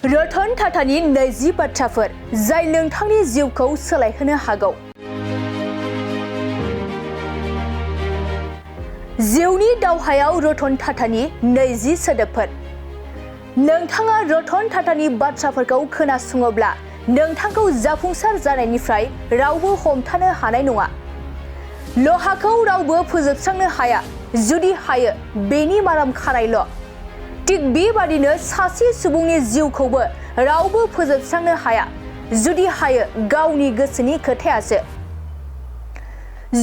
रतन टाटानि 20 बाथ्राफोर जाय नोंथांनि जिउखौ सोलायहोनो हागौ। जिउनि दावहायाव रतन टाटानि 20 सोदोबफोर। नोंथाङा रतन टाटानि बाथ्राफोरखौ खोनासङोब्ला नोंथांखौ जाफुंसार जानायनिफ्राय रावबो हमथानो हानाय नङा। लहाखौ रावबो फोजोबस्रांनो हाया, जुदि हायो बेनि माराम खानायल'। थिग बेबादिनो सासे सुबुंनि जिउखौबो रावबो फोजोबस्रांनो हाया, जुदि हायो गावनि गोसोनि खोथायासो।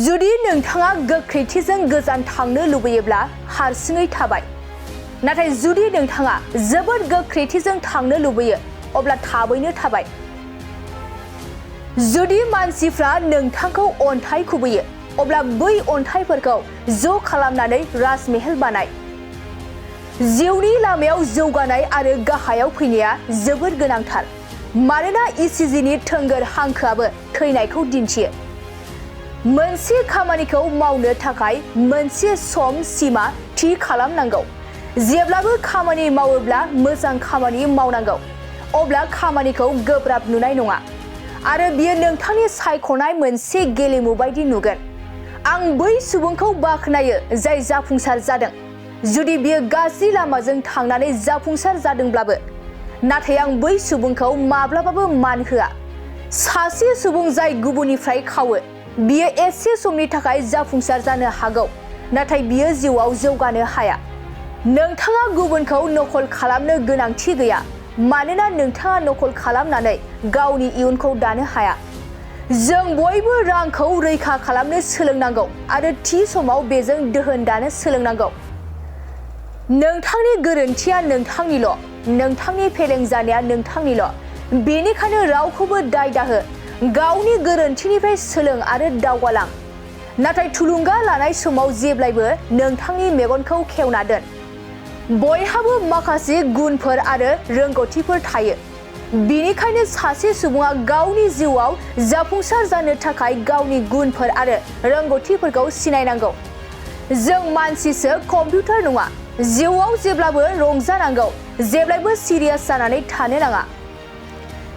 जुदि नोंथाङा गोख्रैथिजों गोजान थांनो लुबैयोब्ला हारसिङै थाबाय। नाथाय जुदि नोंथाङा जोबोद गोख्रैथिजों थांनो लुबैयो अब्ला थाबैनो थाबाय। जुदि मानसिफ्रा नोंथांखौ अन्थाइ खुबैयो अब्ला बै अन्थाइफोरखौ ज' खालामनानै राजमहल बानाय। जिउनि लामायाव जौगानाय आरो गाहायाव फैनाया जोबोद गोनांथार, मानोना इसिजिनि थोंगोर हांखोआबो थैनायखौ दिन्थियो। मोनसे खामानिखौ मावनो थाखाय मोनसे सम सिमा थि खालामनांगौ। जेब्लाबो खामानि मावोब्ला मोजां खामानि मावनांगौ, अब्ला खामानिखौ गोब्राब नुनाय नङा आरो बियो नोंथांनि सायख'नाय मोनसे गेलेमु बायदि नुगोन। आं बै सुबुंखौ बाख्नायो जाय जाफुंसार जादों, जुदि बियो गाज्रि लामाजों थांनानै जाफुंसार जादोंब्लाबो। नाथाय आं बै सुबुंखौ माब्लाबाबो मान होआ। सासे सुबुं जाय गुबुननिफ्राय खावो, बियो एसे समनि थाखाय जाफुंसार जानो हागौ, नाथाय बियो जिउआव जौगानो हाया। नोंथाङा गुबुनखौ नकल खालामनो गोनांथि गैया, मानोना नोंथाङा नकल खालामनानै गावनि इयुनखौ दानो हाया। जों बयबो रांखौ रैखा खालामनो सोलोंनांगौ आरो थि समाव बेजों दोहोन दानो सोलोंनांगौ। नोंथांनि गोरोन्थिया नोंथांनिल', नोंथांनि फेलें जानाया नोंथांनिल'। बेनिखायनो रावखौबो दाय दाहो, गावनि गोरोन्थिनिफ्राय सोलों आरो दावगालां। नाथाय थुलुंगा लानाय समाव जेब्लायबो नोंथांनि मेगनखौ खेवना दोन। बयहाबो माखासे गुनफोर आरो रोंग'थिफोर थायो। बेनिखायनो सासे सुबुङा गावनि जिउआव जाफुंसार जानो थाखाय गावनि गुनफोर आरो रोंग'थिफोरखौ सिनायनांगौ। जों मानसिसो, कम्पिउटार नङा। जिउआव जेब्लाबो रंजानांगौ, जेब्लाबो सिरियास जानानै थानो नाङा।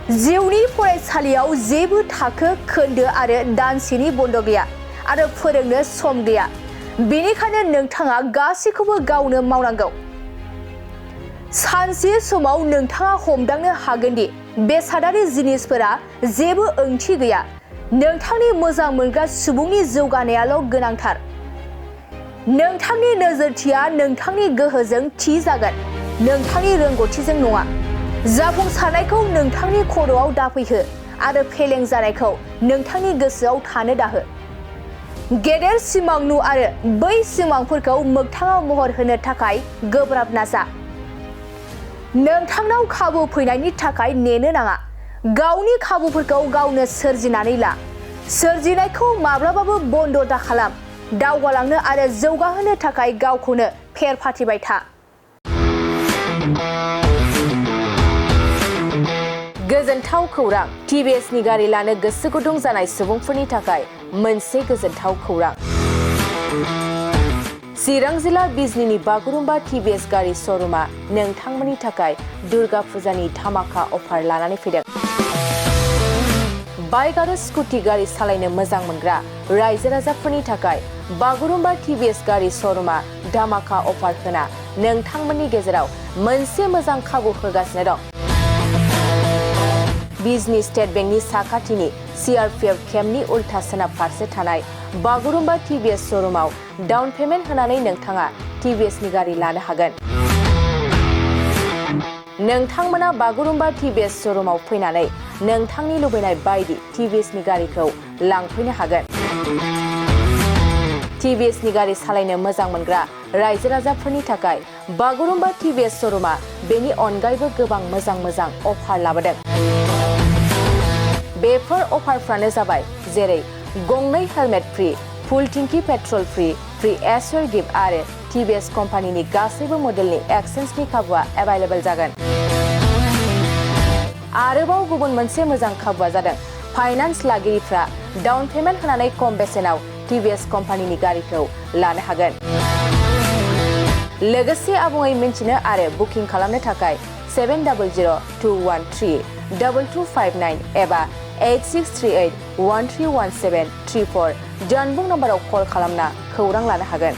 जिउनि फरायसालियाव जेबो थाखो, खोन्दो आरो दानसेनि बन्द गैया आरो फोरोंनो सम गैया। बेनिखायनो नोंथाङा गासैखौबो गावनो मावनांगौ। सानसे समाव नोंथाङा हमदांनो हागोन दि बेसादारि जिनिसफोरा जेबो ओंथि गैया। नोंथांनि मोजां मोनग्रा सुबुंनि जौगानायाल' गोनांथार। नोंथांनि नोजोरथिया नोंथांनि गोहोजों थि जागोन, नोंथांनि रोंग'थिजों नङा। जाफुंसारनायखौ नोंथांनि खर'आव दाफैहो आरो फेलें जानायखौ नोंथांनि गोसोआव थानो दाहो। गेदेर सिमां नु आरो बै सिमांफोरखौ मोगथाङाव महर होनो थाखाय गोब्राब नाजा। नोंथांनाव खाबु फैनायनि थाखाय नेनो नाङा। गावनि खाबुफोरखौ गावनो सोरजिनानै ला। सोरजिनायखौ माब्लाबाबो बन्द दाखालाम। दावगालांनो आरो जौगाहोनो थाखाय गावखौनो फेर फाथिबाय था। गोजोनथाव खौरां! टिभिएसनि गारि लानो गोसो गुदुं जानाय सुबुंफोरनि थाखाय मोनसे गोजोनथाव खौरां। चिरां जिल्ला बिजनीनि बागुरुम्बा टिभिएस गारि श'रुमआ नोंथांमोननि थाखाय दुर्गा फुजानि धामाका अफार लानानै फैदों। बाइक आरो स्कुटि गारि सालायनो मोजां मोनग्रा रायजो राजाफोरनि थाखाय बागुरुम्बा टिभिएस गारि श'रुमआ धामाका अफार होना नोंथांमोननि गेजेराव मोनसे मोजां खाबु होगासिनो दं। बिजनी स्टेट बेंकनि साखाथिनि CRPF केम्पनि उल्था सोनाब फारसे थानाय बागुरुम्बा टिभिएस श'रुमआव डाउन पेमेन्ट होनानै नोंथाङा टिभिएसनि गारि लानो हागोन। नोंथांमोना बागुरुम्बा टिभिएस श'रुमआव फैनानै नोंथांनि लुबैनाय बायदि टिभिएसनि गारिखौ लांफैनो हागोन। टिभिएसनि गारि सालायनो मोजां मोनग्रा रायजो राजाफोरनि थाखाय बागुरुम्बा टिभिएस श'रुमआ बेनि अनगायैबो गोबां मोजां अफार लाबोदों। बेफोर अफारफ्रानो जाबाय जेरै गंनै हेलमेट फ्रि, फुल टेंकि पेट्रल फ्रि एसवेल गिफ्ट आरो टिभिएस कम्पानिनि गासैबो मडेलनि एक्सचेन्जनि खाबुआ एभेलेबल जागोन। आरोबाव गुबुन मोनसे मोजां खाबुआ जादों फाइनान्स लागिरिफ्रा डाउन पेमेन्ट होनानै खम बेसेनाव टिभिएस कम्पानिनि गारिखौ लानो हागोन। लोगोसे आबुङै मिन्थिनो आरो बुकिं खालामनो थाखाय 7002132259 एबा 8638131734 जानबुं नाम्बाराव कल खालामना खौरां लानो हागोन।